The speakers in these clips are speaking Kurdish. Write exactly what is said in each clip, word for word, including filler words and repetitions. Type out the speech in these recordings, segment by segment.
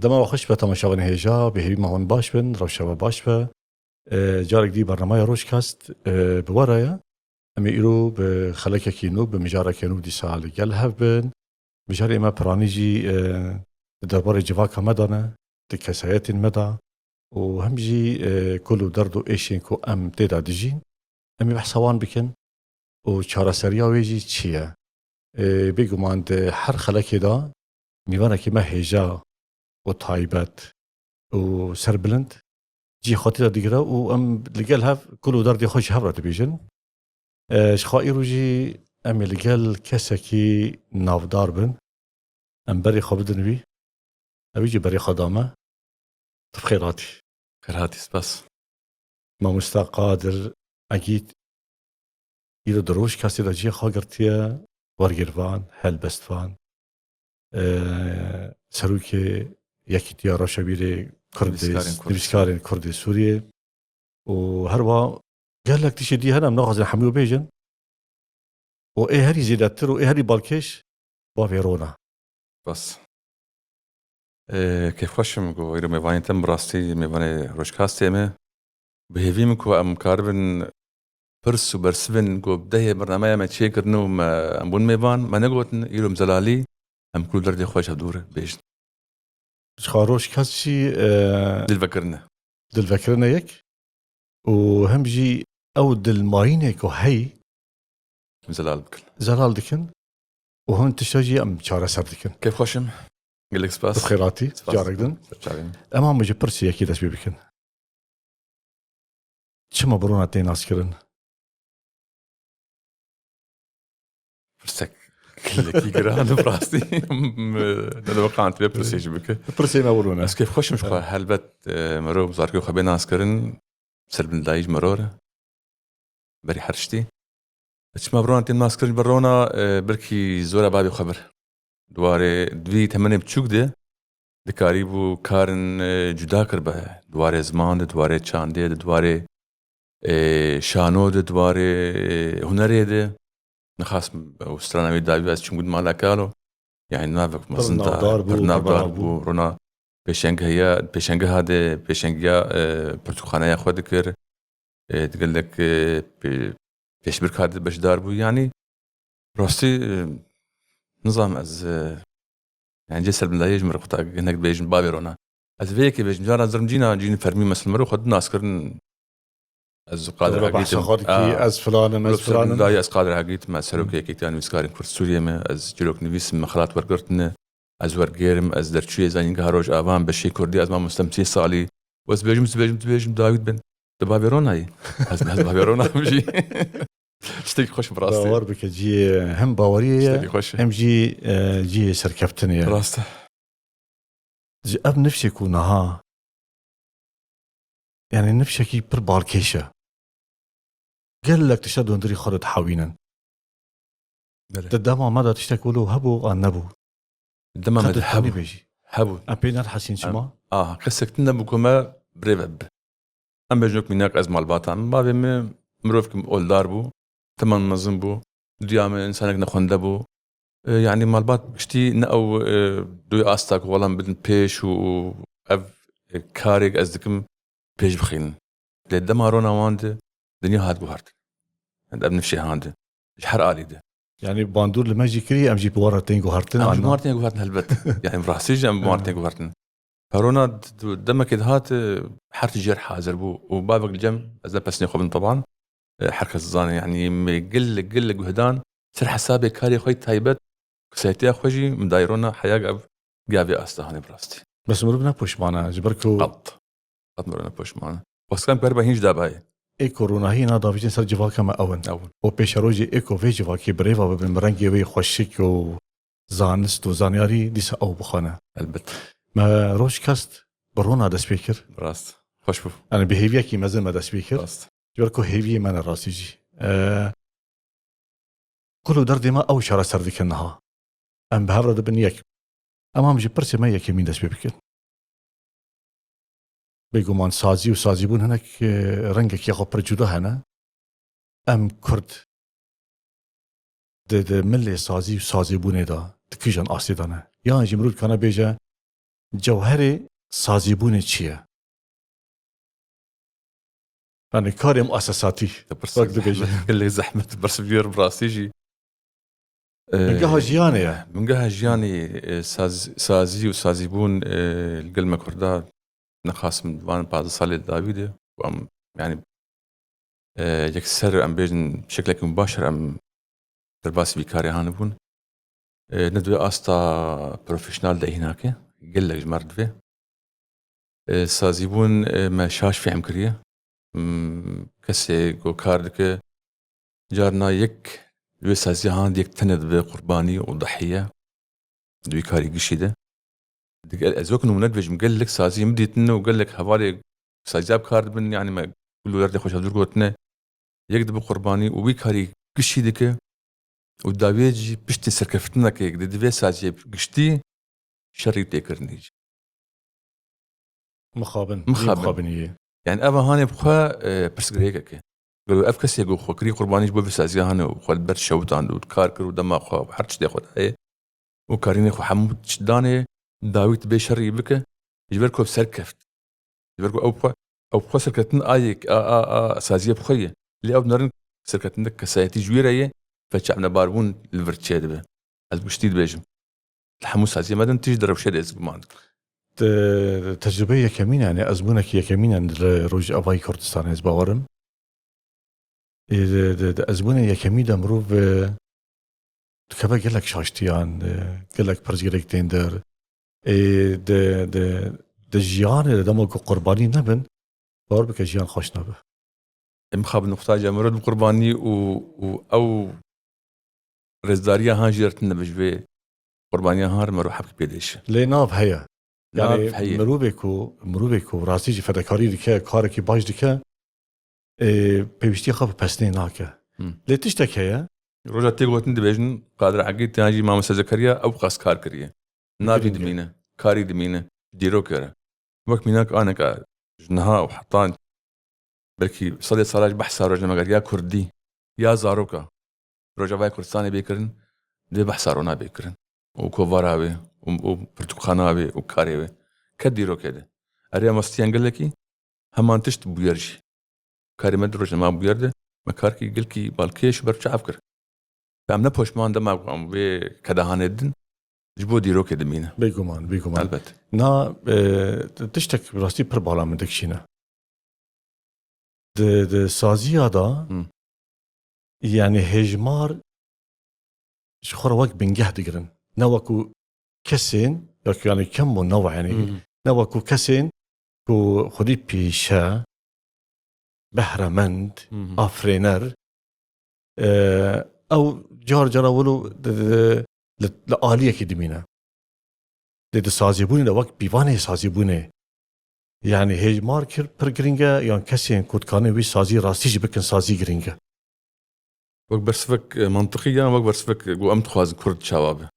Dema we xweş be temaşevanên hêja, bi hêvî me hûn baş bin, rewşa we baş be. E, carek dî bernameya Rojkast, e, bi we re ye. Em ê îro bi xelekekî nû, bi mijareke nû dîsa li gel hev bin. Mijarê me piranî jî, e, di derbarê civaka me de ne, di kesayetên me de û hem jî, e, kul û derd û êşên ku em tê de dijîn, em ê behsa wan bikin û çareseriya wê jî çi ye? E, bêguman di her xelekê de mêvanekî me hêja û taybet û serbilind cihê xwe tê de digire û em li gel hev kul û derdê xwe ji hev re dibêjin. E, ji xwe îro jî em ê li gel kesekî navdar bin. Em berê xwe bidin wî. Ew jî berê xwe da me. Tu bi xêr hatî. Xêr hatî, spas. Mamosta Qadir Egîd îro di Rojkastê de cihê xwe girtiye, wergirvan, helbestvan, e, serokê Yekîtiya Rewşenbîrê Kurdê, Nivîskarên Kurd. Nivîskarên Kurdê Sûriyê û herwa gelek tiştê dî hene, em naxwazin hemû bêjin. Û ê herî zêdetir û ê herî balkêş bavê Rona. Bas. Ê, kêfxweş im ku îro mêvanê te, bi rastî mêvanê Rojkastê me. Bi hêvî min ku em karibin pirs û bersivên ku bi dehê bernameya me çêkirin û me, em bûn mêvan, me negotin, îro em zelalî, em kul derdê xwe ji hev dûr bêjin. Ji xwe Rojkast jî, e, dilvekirine. Dilvekirine yek û hem jî ew dilmayînê ku heyî zelal bikin. Zelal dikin û hin tişta jî em çareser dikin. Kêfxweş im. Gelek spas. Bi xêr hatî, spas, carek din. Ser çavê min. Em a min ji pirsê yekê dest pê bikin. Çima bi Rona tê naskirin? Pirsek gelekî giran, bi rastî. Ne dibe qantibe pirsê jî bike. Pirsê me bi Rona. Ez kêfxweş im ji xwe. Evet. Helbet, e, merov zarokê xwe bê naskirin. Serbilindayî ji merov re. Berî her tiştî. Çima bi Rona tên naskirin? Bi Rona, e, birkî zora bavê xwe bir. Di warê, di vî temenê biçûk de dikarîbû karin, e, cuda kiribe. Di warê ziman de, di warê çandê de, di warê, e, şano de, di warê, e, hunerê de. Nexas ew strana wî dawî ez çûm got mala kalo. Yani navek mezin da, navdar bû, pir navdar bû. Rona pêşengehiya, pêşengeha de, pêşengiya, e, pirtûkxaneya xwe dikir. E, di gelek, e, pê-, pêşbirka de beşdar bû. Yani rastî, e, nizam ez, e, yani cê serbilindayê ji min re xwe ta hinek dibêjin bavê Rona. Ez vê yekê bêjim, cara zirm cîna, cînî fermî mesela mero xwe di nas kirin. Ez Qadir Hegît im. Xwe dikî, ah, ez filan im, ez filan im. Dayê ez Qadir Hegît im, ez serokê Yekîtiya Nivîskarên Kurd Sûriyê me, ez çîroknivîs im, me xelat wergirtine, ez wergêr im, ez derçûyê Zanîngeha Rojava im, beşê Kurdî, ez mamoste im sê salî. Û ez dibêjim, dibêjim, dibêjim, dawî dibin. Tu bavê Rona yî. Ez, ez bavê Rona im jî. Tiştekî xweş bi rastî. Bawer bike, cihê hem baweriyê ye, tiştekî xweş e, hem jî, e, cihê serkeftinê ye. Rast e. Ji ev nifşê ku niha, yani nifşekî pir balkêş e. Gelek tişta di hundirî xwe de dihewînin. Belê. Di dema me de tiştek wilo hebû an nebû? Di dema me de hebû. Qet dikaî bêjî. Hebû. Em pê nedihesîn çima? Em, aha, kesek tune bû ku me birêve bibe. Em bêjin wek mînak ez malbata min. Bavê min mirovek oldar bû, teman mezin bû, diya min însanek nexwende bû. E, yani malbat giştî ne ew, e, doy asta ku welam bidin pêş û, û ev, e, karê ez dikim pêş bixînin. Lê dema rona wan de dinya hat guhartin. Ev nifşê han de. Ji her alî de. Yani bandor li me jî kirî, em jî bi wan re tên guhartin. Em jî bi wan re tên guhartin helbet. Yani rastî jî em bi wan re tên guhartin. Perona d-, d-, demekê dihat, e, her tişt jê re hazir bû û bavek li cem, ez ne pesnê xwe bin teban, e, her kes dizane, yanî me gelek, gelek guhdan ser hesabê karê xwe yê taybet, kesayetiya xwe jî min dayê rona heya ev gavê asta hanê bi rastî. Bes mirov ne poşman e, ji ber ku qet, qet mirov ne poşman e. Xweskan ku her be hîn ji dabayê. Ê ku ronahiyê na davêjin ser civaka me ew in. Ew in. Û pêşerojê ê ku vê civakê bi rêva bibin, bi rengê wê xweşik û zanist û zanyarî dîsa ew bixwene. Elbet. Me Rojkast bi rona dest pê kir. Rast. Xweş bû. Yani bi hêviyekî mezin me dest pê kir. Rast. Ji ber ku hêviyê me ne rastî jî. E, kul û derdê me ew çareser dikin niha. Em bi hev re dibin yek. Em ham ji pirsê me yekemîn dest pê bikin. Bêguman sazî û sazîbûn hinek, e, rengekî xwe pir cuda hene. Em Kurd di, di milê sazî û sazîbûnê de di kîjan astê de ne? Yan jî mirov dikane bêje, cewherê sazîbûnê çi ye? Yani karê muesesatî, wek dibêjin. Gelek zehmet pirs bûyer bi rastî jî. Bingeha jiyanê ye. Bingeha jiyanê, e, saz-, sazî û sazîbûn, e, li gel me Kurda nexasim van pazdeh salê dawî de, em, yani, e, yekser em bêjin şeklekî baş em derbasî vî karê hanibûn. E, ne divê asta profesyonel de hînake, gelek ji me re divê. E, sazîbûn, e, me şaş fehm kiriye. Hmm, kesê ku kar dike, carna yek wê saziya han yek tenê dibe qurbanî û dahiye di wî karî gişî de. Dik-, ez wek nimûne dibêjim, gelek saziyê min dîtin û gelek hevalê saziya bi kar dibin, yani me gul û werdê xwe ji hev dûr gotine. Yek dibe qurbanî û wî karî gişî dike û dawiyê jî piştî serkeftinekê di divê saziyê giştî şerî têkirinî jî. Mixabin, mixabin. Mixabin yê. Yani ev hanê bi xwe, e, pirsgirêkek e. Gelo ev kesê ku xwe kirî qurbanî ji bo vê saziya hane û xwe li ber şewitand û kar kir û dema xwe û her tiştê xwe dayê û karînê xwe hemû tişt danê, dawî tu bê şerî bike, ji ber ku ev serkeft. Ji ber ku ew xwe, ew xwe serketin a yek, a, a, a saziyê bi xwe ye. Lê ew nerin serketin de kesayetî ji wî re ye, ve çavnebarbûn li vir çêdibe. Ez giştî dibêjim. Li hemû saziyê me din tişt di rewşê de ez guman dikim. Te-, tecrûbeyê yekemîn, yani ezmûnekî yekemîn, yani li Rojavayê Kurdistanê ez bawerim. Ê, di, di, di ezmûnê yekemî de mirov, e, dikeve gelek şaştiyan, e, gelek pirsgirêk tên der. Ê, di, di, di jiyanê de dema ku qurbanî nebin, bawer bike jiyan xweş nabe. Em xwe bi nuqta cemre bi qurbanî û, û ew rêzdariya han jî re tune be ji vê qurbaniya han re mero hepkî pê diêşe. Lê nav heye. Nav heye. Yani mirovê ku, mirovê ku rastî jî fedekarî dike, karekî baş dike, ê, pêwîstiya xwe bi pesnê nake. Hmm. Lê tiştek heye. Roja tê gotin dibêjin, Qadir Egîd yan jî Mamoste Zekeriya ew qas kar kiriye. Navî dimîne, karî dimîne, dîrokê re. Wek mînak aneka ji niha û hetan belkî sedê sala ji behsa rojnamegeriya kurdî ya zaroka Rojavayê Kurdistanê bê kirin, dê behsa rona bê kirin. Û kovara wê, û, û pirtûkxana wê, û karê wê. Ke dîrokê de. Erê em westiyan gelekî, heman tişt bûyer jî. Karê me di rojnama bûyer de, me karkî gelkî balkêş û berçav kir. Em ne poşman dema ku em wê kedahanê din, ji bo dîrokê dimîne. Bêguman, bêguman. Elbet. Na, e, tiştek rastî pir bala min dikişîne. Di, di saziya de, hmm, yani hêjmar ji xwe re wek bingeh digirin. Ne wekû kesên, ya ku yani kem bû, ne wa yani, hmm, ne wekû kesên ku xwedî pîşe, behremend, hmm, afirêner, e, ew car cara wilo di, di, di, li, li aliyekî dimîne. Dê di sazîbûnê de wek pîvanê sazîbûnê. Yani hêjmar kir pir giring e, yan kesên ku dikarin wî sazî rastî jî bikin sazî giring e. Wek bersivek, e, mantiqî yan wek bersivek, e, ku em dixwazin kurd çawa be?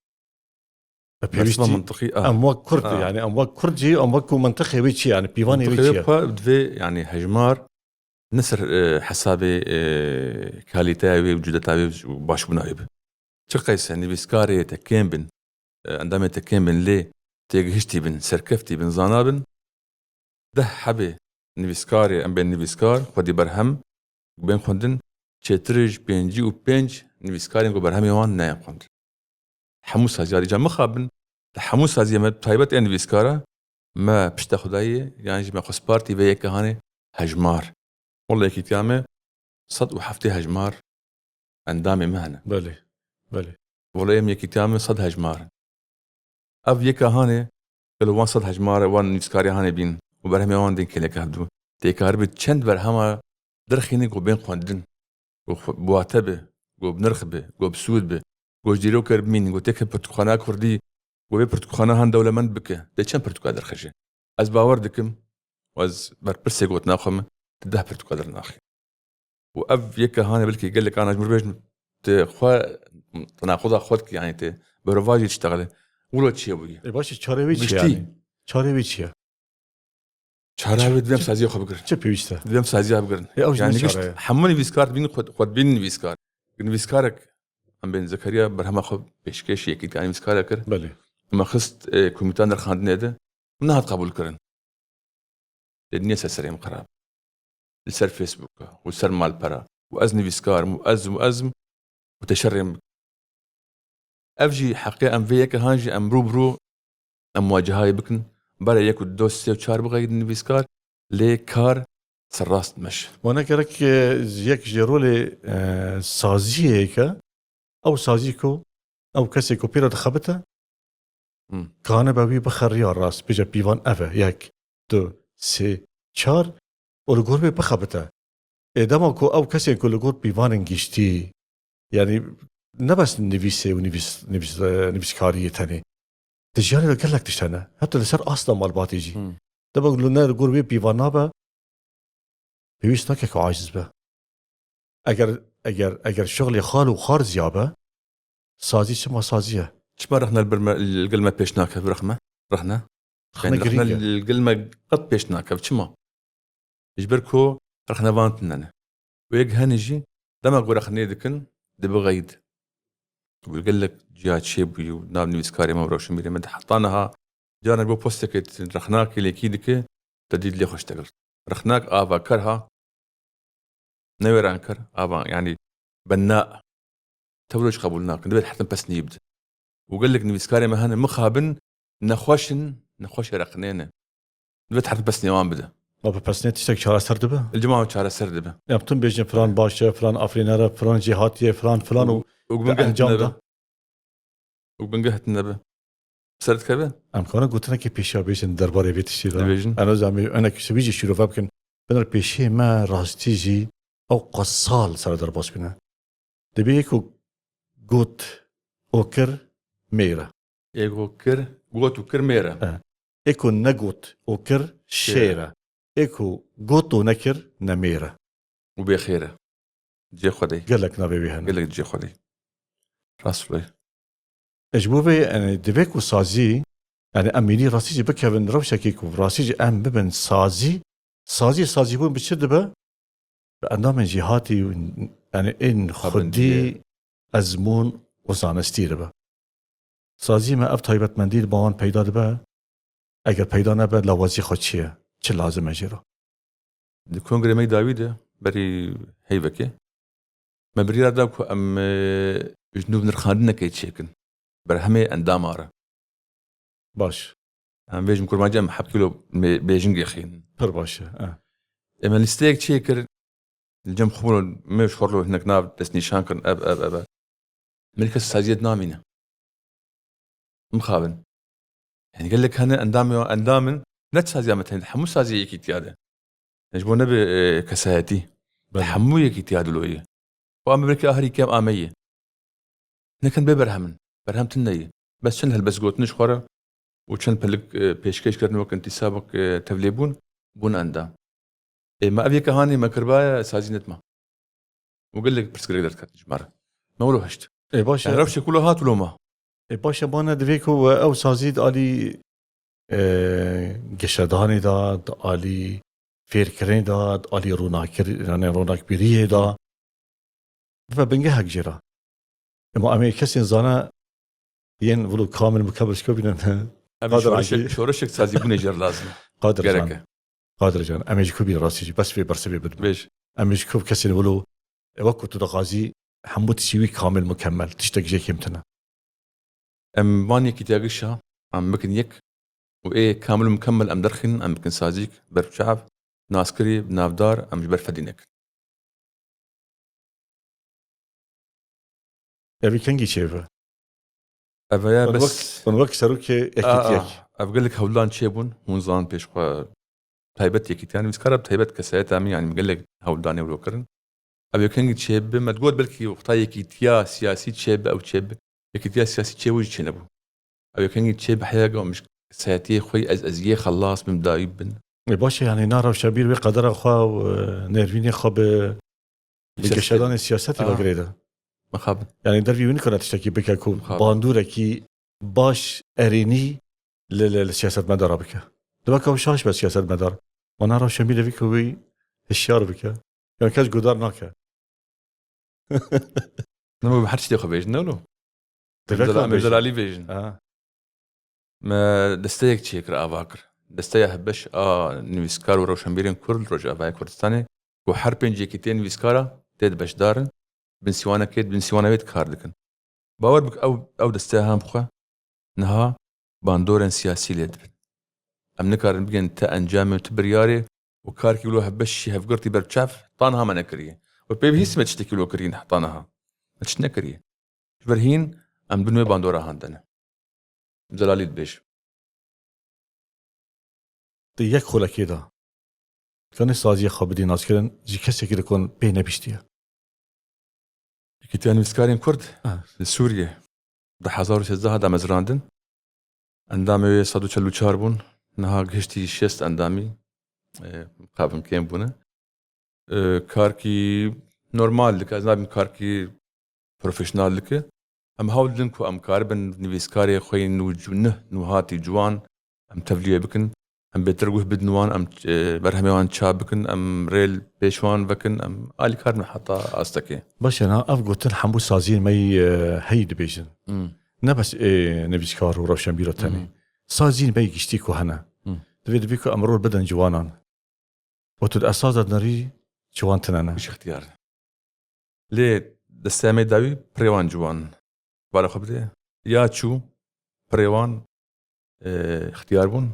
E, pêwîstî, bersiva mantiqî, a, em wek kurd, a, yani em wek kurd jî, em wek ku mantiqê wê çi ye, yani pîvanê wê çi ye? Mantiqê wê xwe divê, yani hejmar ne ser, e, hesabê, e, kalîteya wê û cudeta wê û başbûna wê be. Çi qeyse nivîskarê te kêm bin, e, endamê te kêm bin, lê têgihiştî bin, serkeftî bin, zana bin, deh hebê nivîskarê, em bên nivîskar, xwedî berhem, bên xwendin, çêtir ji pêncî û pênc nivîskarên ku berhemê wan neyên xwendin. Hemû saziyê îcar mixabin, li hemû saziyê me, taybet ê nivîskara, me pişta Xwedayê, yan jî me xwe spartî vê yeke hanê hejmar. Wele yekîtiya me sed û heftê hejmar endamê me hene. Belê, belê. Wele em yekîtiya me sed hejmar in. Ev yeka hanê, gelo wan sed hejmar e, wan nivîskarê hanê bîn û berhemê wan tên kêleke hevdû. Tê karibê çend berhema derxîne ku bên xwendin, ku xwe-, bi wate be, ku bi nirx be, ku bi sûd be, ku ji dîrokê re bimînin, ku têke pirtûkxana kurdî, ku vê pirtûkxana han dewlemend bike. Tê çend pirtûka derxije? Ez bawer dikim, û ez berpirsê gotina xwe me, tu deh pirtûka dernaxî. Û ev yeke hanê belkî gelek ana ji min re bêjin, tu xwe tenaquda xwe dikî, yanî tu berovajî diştexile. Wilo çi ye bûye? E, baş e, çarê wê çi ye? Giştî. Yanî çarê wê çi ye? Çara wê divê em saziya xwe bigirin. Çi pêwîst e? Divê em saziya bigirin. E, ew jî yanî ne gişt çare ye? Hemû nivîskar dibînin xwe, xwe dibînin nivîskar. Nivîskarek, em bên Zekeriya berhema xwe pêşkêşî yekîtiya nivîskara kir. Belê. Me xist, e, komîta nirxandinê de. û nehat qebûlkirin. Lê dinya ser serê min xerab. Li ser Facebooka û ser malpera û ez nivîskar im û ez im û ez im û te şerê min bike. Ev jî heqê em vê yeke han jî em rû bi rû em muwacehayê bikin. Berê yek û du sê û çar bixeyidin nivîskar, lê kar serrast dimeşe. Wana gerek, e, yek ji rolê, e, saziyê heke, ew sazî ku, ew kesê ku pê re dixebite, Hmm. kanibe wî bixe riya rast, bêje pîvan ev e, yek, du, sê, çar, û li gor wê bixebite. Ê dema ku ew kesên ku li gor pîvanên giştî, yanî ne bes nivîsê û nivîs-, nivîs-, e, nivîskariyê tenê. Di jiyanê de gelek tişt hene. Heta li ser asta malbatê jî. Hmm. Dema ku ne li gor wê pîvan nabe, pêwîst nake ku aciz be. Eger, eger, eger şixulê xal û xar ziya be, sazî çima sazî ye? Çima rexne li bir me, li gel me pêş nake, rexne? Rexne? Rexne Yani rexne girîng e. Li gel me qet pêş nake. Çima? Ji ber ku rexnevan tune ne. Û yek hene jî, dema ku rexnê dikin, dibe xeyid. Û gelek ciya çêbûyî û nav nivîskarê me û rewşenbîrê me de heta niha, carna bo postekê tu rexnakê lêkî dike, te dî dilê xwe ji te girt. Rexnak ava ker ha, ne wêranker, ava, yanî, benna, tewro jî qebûl nakin. Divê hertim pesniyî bide. Û gelek nivîskarê me hene mixabin, nexweş in, nexweşê rexnê ne. Divê hertim pesniyê wan bide. Ma bi pesnê tiştek çareser dibe? Li cima çareser dibe. Ya, tu bêjin filan baş e, filan afirîner e, filan jêhatî ye, filan, filan û Û, û bi di bingeh encam tune de be. Û bingeh tune be. Ser dikeve? Em karin gotinekê pêşiya bêjin derbarê vê tiştî de. Dibêjin. Em ez em, hinek ji vî jî şîrove bikin. Binir pêşiyê me rastî jî ew qas sal ser derbas bûne. Dibê yek ku got û kir mêr e. Ê ku kir, got û kir mêr e. E. Ê ku negot û kir şêr e. Ê ku got û nekir ne mêr e. Û bêxêr e. Cê Xwedê. Gelek navê wî hene. Gelek cê Xwedê. Rast wê. E, ji bo vê, yani, divê ku sazî, yani, em mînî rastî jî bikevin rewşekê ku rastî jî em bibin sazî, sazî, sazîbûn bi çi dibe? Bi endamên jêhatî û, yani, ên xwedî, ezmûn û zanistî dibe. Sazî me ev taybetmendî li ba wan peyda dibe. Eger peyda nebe, lawazî xwe çi ye? Çi lazim e jê re? Di kongrê me yê dawî de, berî heyvekê, me biryar da ku em, e, ji nû nirxandinekê çêkin. Berhemê endama re. Baş. Em bêjin kurmancî em heft kîlo mê-, bêjingê xînin. Pir baş e, e. Ê me lîsteyek çêkir, li cem xwe me ji xwe re hinek nav destnîşan kirin, ev, ev, ev, ev. Min kes saziyet namîne. Mixabin. Yani gelek hene endam, endam in, ne saziya me tenê, hemû saziya yekîtiya de. Yani ji bo nebe, e, kesayetî. Belê. Hemû yekîtiya diloyê. Û em belkî aherî kem ameyê. Nekin bê berhem in. Berhem tune ye. Bes çend helbestgotin ji xwe re û çend pilik, e, pêşkêş kirin wek întîsabek, e, tevlêbûn, bûn endam. Ê, me ev yeke hanê me kiribaye, sazî nedima. Û gelek pirsgirêk derket ji me re. Me wilo hişt. Ê, baş e. Yani rewşek wilo hat wilo ma. Ê, baş e, bane divê ku we ew sazî di alî, e, geşedanê de, di alî fêrkirinê de, di alî ronakir-, yani ronakbîriyê de, bibe bingehek jê re. Ema em ê kesên zana yên wilo kamil mukemel ji ku bînin. Em Qadir şoreşek, Agî. Şoreşek sazîbûnê jê re lazim e. Qadir Gerek Can. E. Qadir Can, em ê ji ku bînin rastî jî, bes vê bersivê bidin. Bêj. Em ê ji ku kesên wilo, e, wek ku tu dixwazî, hemû tiştî wî kamil mukemel, tiştek jê kêm tune. Em van yekîtiya gişa, em bikin yek û ê kamil û mukemel em derxînin, em bikin sazîk, ber çav, naskirî, navdar, em ji ber fedî nekin. Evî kengî çêve? Ev ya Hûn bes wek, hûn wek serokê A, yekîtiyek. A, ev gelek hewldan çêbûn, hûn zan pêş xwe taybet yekîtiyan, nivîskara bi taybet kesayeta min, yani gelek hewldanê wilo kirin. Ev yekengî çêbi, me digot belkî wexta yekîtiya siyasî çêbi, ew çêbi. Yekîtiya siyasî çêbû jî çênebû. Ew yekengî çêbi heya gam ji kesayetiyê xwe, ez, ez yê xelas bim, dayî bin. E, baş e, yani na rewşa bîr wê qedera xwe û, e, nervînê xwe bi, bi Siyasete. Geşedanê siyasetê Ha. ve girêde. Mixabin. Yani dervî wî nikare tiştekî bike ku Mixabin. Bandûrekî baş erênî li, li, li siyasetmedara bike. Dibe ka şaş be siyasetmedar. Wana rewşenbîrê vî ku wî hişyar bike. Ya kes guhdar nake. Nema bi her tiştê xwe bêjin, ne wilo? Divê Em Zelal-, ka em bêjin. Zelalî bêjin. Ha. Me desteyek çêkir, ava kir. desteya hevbeş a nivîskar û rewşenbîrên Kurd li Rojavayê Kurdistanê ku her pênc yekîtiyên nivîskara tê de beşdar in, bi nivîsîwanekê, bi nivîsîwana wê de kar dikin. Bawer bike ew, ew desteya hem xwe niha bandorên siyasî lê dibin. Em nikarin bigên ti encamê û ti biryarê û karkî wilo hevbeş jî hevgirtî ber çav heta niha me nekiriye. Û pê bihîst me tiştekî wilo kirî heta niha. Me tişt nekiriye. Ji ber hîn em bin wê bandora han de ne. Zelalî dibêjim. Di yek xulekê de kanê saziya xwe bidî naskirin ji kesekî li kon pê nebîştiye. Yekîtiya Nivîskarên Kurd Ha. li Sûriyê di hezar û sêzdeh de damezrandin. Endamê wê sed û çel û çar bûn. Niha gihiştî şêst endamî, e, qavin kêm bûne. E, karkî normal dike, ez nabim karkî profesyonel dike. Em hewl didin ku em karibin nivîskarê xwe yên nû-, nû-, nûhatî ciwan em tevlî bikin. Em bêtir guh bidin wan, em, e, berhemê wan çap bikin, em rê li pêş wan vekin, em alîkar bin heta astekê. Baş e, niha ev gotin hemû saziyên me yî, e, heyî dibêjin. Hmm. Ne bes ê nivîskar û rewşenbîra tenê. Hmm. Saziyên me yî giştî ku hene. Hmm. Divê, divê ku em rol bidin ciwanan. Û tu di esas de dinirî ciwan tune ne. Hiç ixtiyar. Lê desteya me dawî pirê wan ciwan bala xwe bidê. Ya çû pirê wan, e, ixtiyar bûn.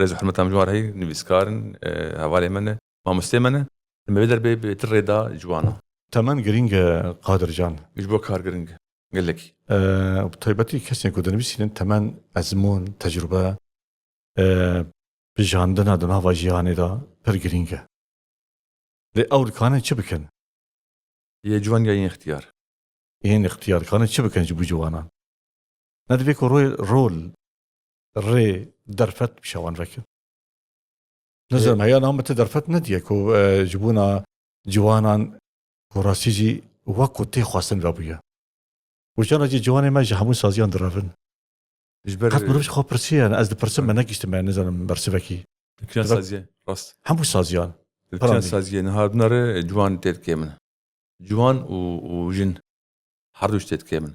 Rêz û hurmeta min ji wan re heye, nivîskar in, e, hevalê me ne, mamostê me ne. Li me vê derbê bêtir rê da ciwanan. Temen girîng e, Qadir Can. Ji bo kar girîng e. Gelekî. E, bi taybetî kesên ku dinivîsînin temen, ezmûn, tecrube, e, bijandina di nava jiyanê de pir girîng e. Lê ew dikarin çi bikin? Yê ciwan ya yên ixtiyar. Yên ixtiyar dikarin çi bikin ji bo ciwanan? Ne divê ku rol, rol, rê, derfet bi şewan vekin. Nizanim, Ê- heya niha me ti derfet nediye ku, e, ji bona ciwanan ku rastî jî wek ku tê xwestin vebûye. Wêjana jî ciwanê me ji hemû saziyan direvin. Ji ber Qet mirov ji xwe pirsiye, yani ez dipirsim, me Evet. negihiştime, nizanim bersivekî. Li kîjan Dibek- saziyê, rast. Hemû saziyan. Li kîjan Piran saziyê niha binare ciwan tê dikê min. Ciwan û, û jin her du jî tê dikê min.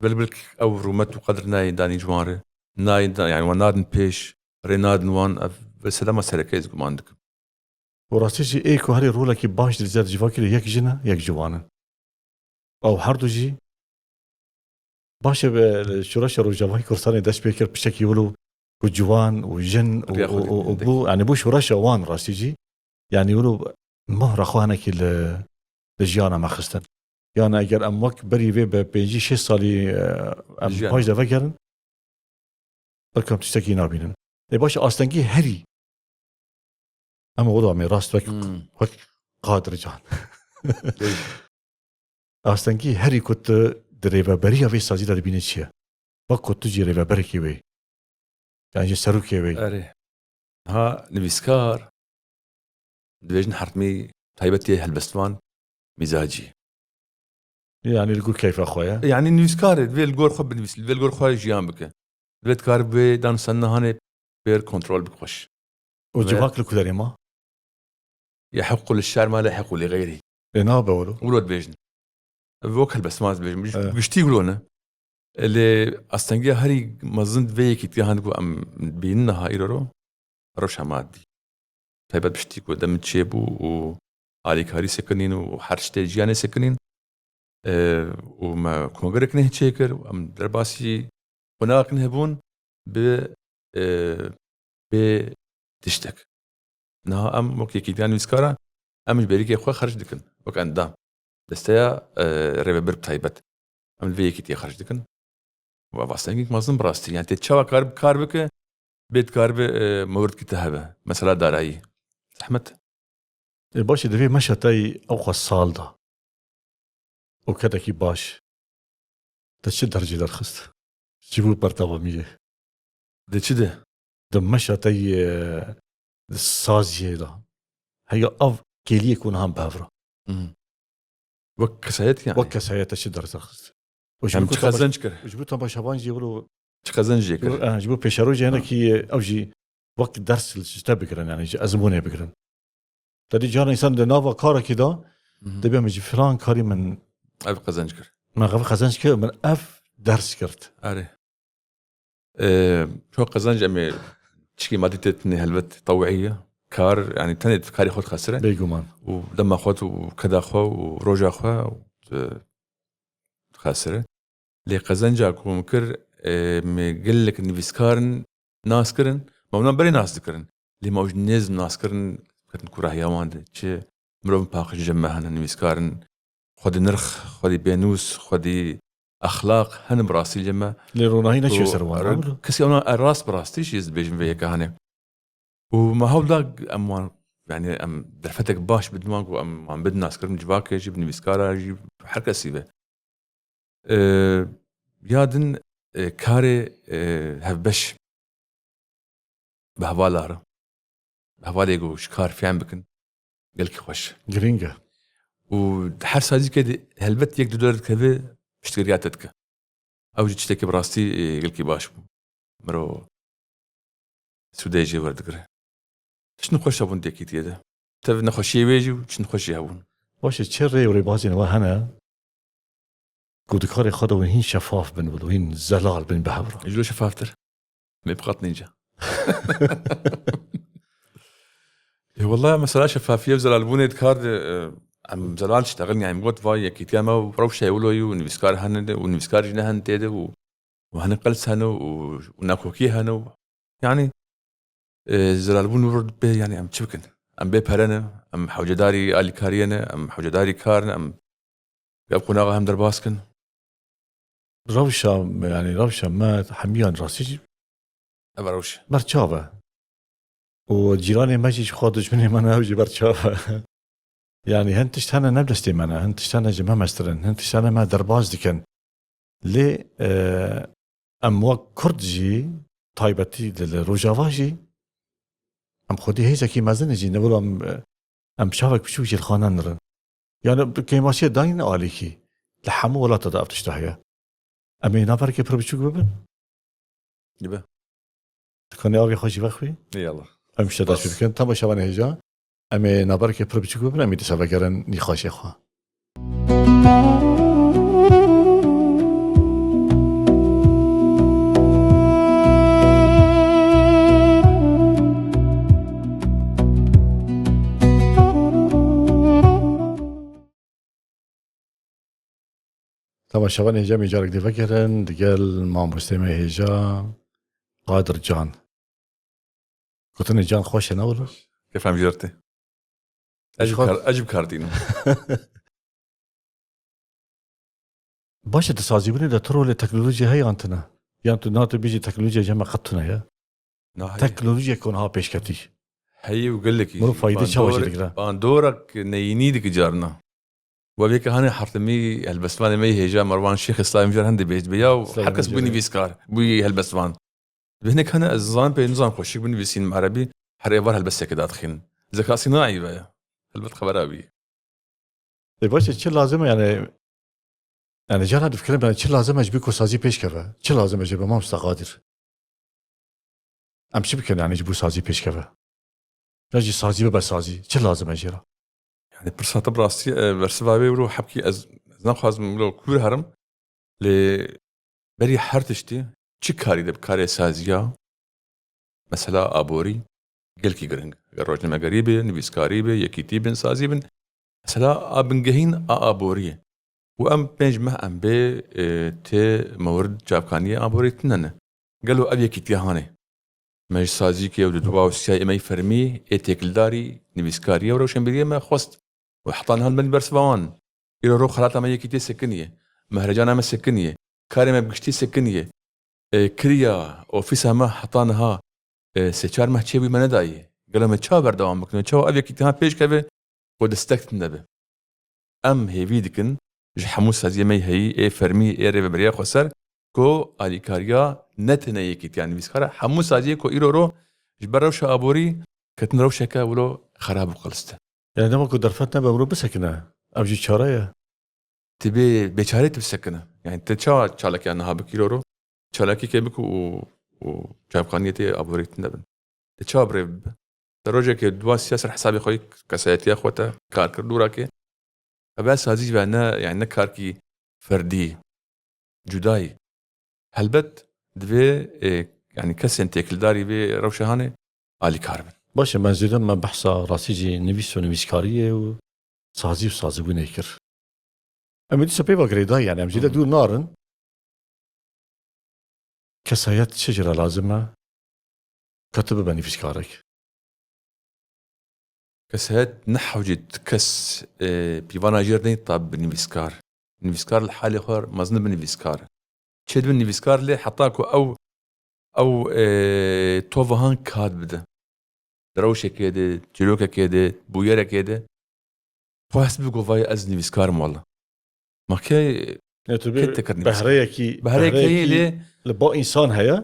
Belk, belk ew rûmet û qedir nayên danî ciwan re. Nayên da-, yani wan nadin pêş, rê nadin wan, ev mesela me sereke ez guman dikim. Û rastî jî ê ku herî rolekî baş di ser civakî de yek jin e, yek ciwan in. Ew her du jî baş e, bi şoreşa Rojavayî Kurdistanê dest pê kir, piçekî wilo ku ciwan û jin û, Riya xwe û, û, û dikî. bû, yani bû şoreşa wan rastî jî. Yani wilo mohra xwe hinekî li, li jiyana me xistin. Yani eger em wek berî vê bi pêncî şêst salî, e, em Jiyan. paş de vegerin, belkam tiştekî nabînin. Ê baş, astengî herî. Em oda me rast wek, Hmm. wek Qadir Can. Astengî herî ku tu di rêveberiya vê sazî de dibînî çi ye? Wek ku tu jî rêveberekî wê. Yan jî serokê wê. Erê. Ha, nivîskar, dibêjin hertimî taybetiyê helbestvan mîzacî. Yani li gor keyfa xwe ye. Yani nivîskar e, divê li gor xwe binivîs, divê li gor xwe jiyan bike. Divê dikare vê dan sen nihanê pêr kontrol bike xweş. Û Ve- civak li ku derê ma? Ya heqû li şer ma, lê heqû li xeyrî. Ê nabe wilo. Wilo dibêjin. Ev wek helbestvan dibêjin. Evet. Giştî wilo ne. Lê astengiya herî mezin vê yekîtiya hani ku em bînin niha îro ro, rewşa me dî. Taybet piştî ku dem çêbû û alîkarî sekinîn û her tiştê jiyanê sekinîn, e, û me kongrek neh çêkir, em derbasî qonaxek neh bûn bi, e, bê tiştek. Niha em wek yekîtiya nivîskara, em ji berîkê xwe xerc dikin, wek endam. Desteya, e, rêvebir bi taybet. Em li vê yekîtiyê xerc dikin. Û ev astengek mezin bi rastî. Yani tê çawa kar, kar bike, bê dikaribe, e, mewrid ki te hebe. Mesela darayî. Zehmet. Ê, baş e, divê meşa te yî ew xwe sal da. Û kedekî baş. Te çi dercî derxist? Ji bo berdewamiyê. Di çi de? Di meşa te yî, e, di saziyê de. Heya ev kêliyê ku niha bi hev re. Hmm. Wek kesayet yani. Wek kesayet te çi derxist? Û ji Em bo çi temaşe-, qezenc kir? Ji bo temaşevan jî wilo Çi qezenc jê kir? Ji bo, eh, ji bo pêşerojê Ha. hinekî, ew jî wek ders ji te bigirin, yani ji ezmûnê bigirin. Te dî carna însan di nava karekî de Mhm. dibe min ji filan karî min Ev qezenc kir. min ev qezenc kir, min ev ders girt. Erê. Ee, çok qezenc em ê Çikî madî tê tinê helbet tewî ye. Kar, yanî tenê karê xwe dixesire. Bêguman. Û dema xwe û keda xwe û roja xwe, e, dixesire. Lê qezenca ku min kir, e, me gelek nivîskarin nas kirin. Me wan berê nas dikirin. Lê me ew ji nêz nas kirin, ketin ku rahiya wan de. Çi mirovên paqij cem me hene, nivîskarin, xwedî nirx, xwedî pênûs, xwedî exlaq hene bi rastî cem me. Lê ronahî neçiye ser wan, re-, ne wilo? Kesî wana, e, rast bi rastî jî ez dibêjim vê yeka hene. Û me hewl da em wan, yanî em derfetek baş bidin wan ku em wan bidin naskirin, civakê jî, bi nivîskara jî, her kesî be. E, ya din, e, karê, e, hevbeş bi hevala re. Bi hevalê ku ji kar fêm bikin, gelkî xweş. Girîng e. Û her sazîkê de helbet yek du dolar dikeve, piştgiriya te dike. Ew jî tiştekî bi rastî, e, gelkî baş bû. Mirov sûdê jê werdigire. Tiştin xweş hebûn di yekîtiyê de. Tev nexweşiyê wê jî û tiştin xweş jî hebûn. Baş e, çi rê û rêbazên we hene ku di karê xwe de hûn hîn şefaf bin, wilo hîn zelal bin bi hev re? Ji lo şefaftir. Mê biqat nînce. Ê, wela mesela şefafiye û zelalbûnê di kar de, e, em zelal diştexilin, yani got vay yekîtiya me û rewşa wilo yî û nivîskar hene de û nivîskar jî ne hene tê de û, û hene qels hene û, û nakokî hene û, yani, e, zelalbûn wir bê, yani em çi bikin? Em bê pere ne, em hewcedarî alîkariyê ne, em hewcedarî kar ne, em ev qonaxa hem derbas kin. Rewşa, yani rewşa me hemiyan rastî jî ev rewş e. Berçav e. Û cîranê me jî ji xwe dijminê me ne, ew jî berçav e. Yani hin tişt hene ne destê me ne, hin tişt hene ji me mestir in, hin tişt hene me derbas dikin. Lê, e, em wek Kurd jî, taybetî li, li Rojava jî, em xwedî hêzekî mezin in jî, ne wilo em, e, em çavek biçûk jî li xwe nenirin. Yani kêmasiyê dayîn alîkî. Li hemû welata de ev tişt heye. Em ê naberkê pir biçûk bibin. Dibe. Dikanê avê xwe jî vexwî. Eyvallah. Em ji te daş bikin. Temaşevanê hêja. Em ê naberkê pir biçûk bibin, em ê dîsa vegerin nîqaşê xwe. Temaşevanê hêja, em ê carek dî vegerin digel mamostê me hêja Qadir Can. Gotinê can xweş e, ne wilo? Kêfa min jê re tê. Ez jî bi kar, ez jî bi kar tînim. Baş e, di sazîbûnê de tu rolê teknolojiyê heye yan tune? Yan tu nate bêjî teknolojiya cem me qet tune ye? Na, heye. Teknolojiyek ku niha pêşketî. Heye û gelekî. Mirov jî faydê çawa jê bandor-, digire? Bandorek neyînî dike carna. We vê ke hanê hertimî helbestvanê me yê hêja Merwan Şêx Îslam jî her hindê bêjt be ya û her kes bû nivîskar, bû helbestvan. Bi hinek hene ez zanim pê nizan xweşik binivîsînim erebî, her êvar helbesteke dadixînin. Zeka sînaî ve ye. Helbet xebera wî. Ê baş e, çi lazim e yani, yani cara difikirim yani çi lazim e ji bî ku sazî pêş keve? Çi lazim e jê be mamosta Qadir? Em çi bikin yani ji bo sazî pêş keve? Ya jî sazî bibe sazî. Çi lazim e jê re? Yani pirsa te bi rastî, e, bersiva wê wilo hebkî ez, ez naxwazim wilo kûr herim. Lê berî her tiştî çi karî de bi karê saziya, mesela aborî, gelkî giring. Eger rojnamegerî be, nivîskarî be, yekîtî bin, sazî bin, mesela a bingehîn a aboriyê. Û em pênc meh em bê, e, tê mewrid çavkaniyê aborî tune ne. Gelo ev yekîtiya hanê? Me ji sazîkê û di dua û siyayê me yê fermî ê têkildarî, nivîskariyê û rewşenbîriyê me xwest. Û heta niha li me bersiva wan. Îro ro xelata me yekîtiyê sekiniye. Mehrecana me sekiniye. Karê me bi giştî sekiniye. E, kiriya ofîsa me heta niha, e, sê çar meh çêbûyî me nedayî. Gelo me çawa berdewam bikin? Çawa ev yekîtiya pêş keve ku destek tune be? Em hêvî dikin ji hemû saziyê me yê heyî, ê fermî, ê rêveberiya xweser ku alîkariya ne tenê yekîtiya nivîskara, hemû saziyê ku îro ro ji ber rewşa aborî ketin rewşeke wilo xerab û qilist e. Yani dema ku derfet nebe wilo bisekine, ev jî çare ye. Tu bê bêçareyê tu bisekine. Yani te çawa çalakiya niha bikî îro ro? Çalakiyeke bike û, û çavkaniyê tê aborî tune bin. Te çawa bi rê bibe? Te rojekê dua siya ser hesabê xwe yê kesayetiya xwe te kar kir dûra kê. Ev sazî ve ne, yani ne karkî ferdî, cudayî. Helbet divê, e, Yani kesên têkildarî vê rewşa hene alîkar bin. Baş e, me zêde me behsa rastî jî nivîs û nivîskariyê û sazî û sazibûnê kir. Em ê dîsa pê ve girêdayî, yani em jê de Hmm. dûr narin. Kesayet çi jê re lazim e? Ka tu bibe nivîskarek. Kesayet ne hewcê kes, e, pîvana jê re neyê ta bibe nivîskar. Nivîskar li halê xwe mezin dibe nivîskar. Çê dibe nivîskar lê heta ku ew, ew, e, tovahan kat bide. Di rewşekê de, çîrokekê de, bûyerekê de. Xwe hest bi govayê ez nivîskar im wela. Ma kê, Ya tu kê bê te kir nivîskar? Behreyekî, Behreyekî behreyekî lê li ba însan heye.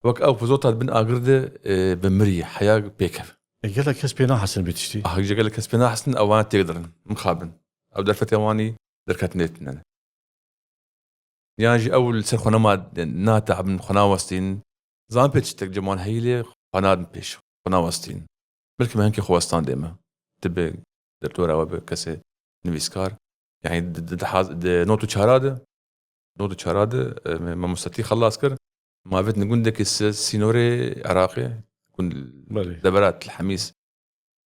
Wek ew pizota di bin agir de, e, bi mirî heya pêkeve. E, gelek kes pê nahesin bê tiştî. Ah, gelek kes pê nahesin, ew wana têk dirin, mixabin. Ew derfetê wanî derketinê tine ne. Yan jî ew li ser xwe nema, natehabin, xwe nawestîn. Zan pê tiştek ceman heyî lê xwe nadin pêş, xwe nawestîn. Belkî me hinkê xwe westandê me. Dibe dertora we bi kesê nivîskar. Yani di, di, di, haz- di not û çara de, not û çara de, e, me, me mustetî xelas kir. Ma vêt li gundekî se-, sînorê Iraqê, gund Belê. Devera Til Hemîs.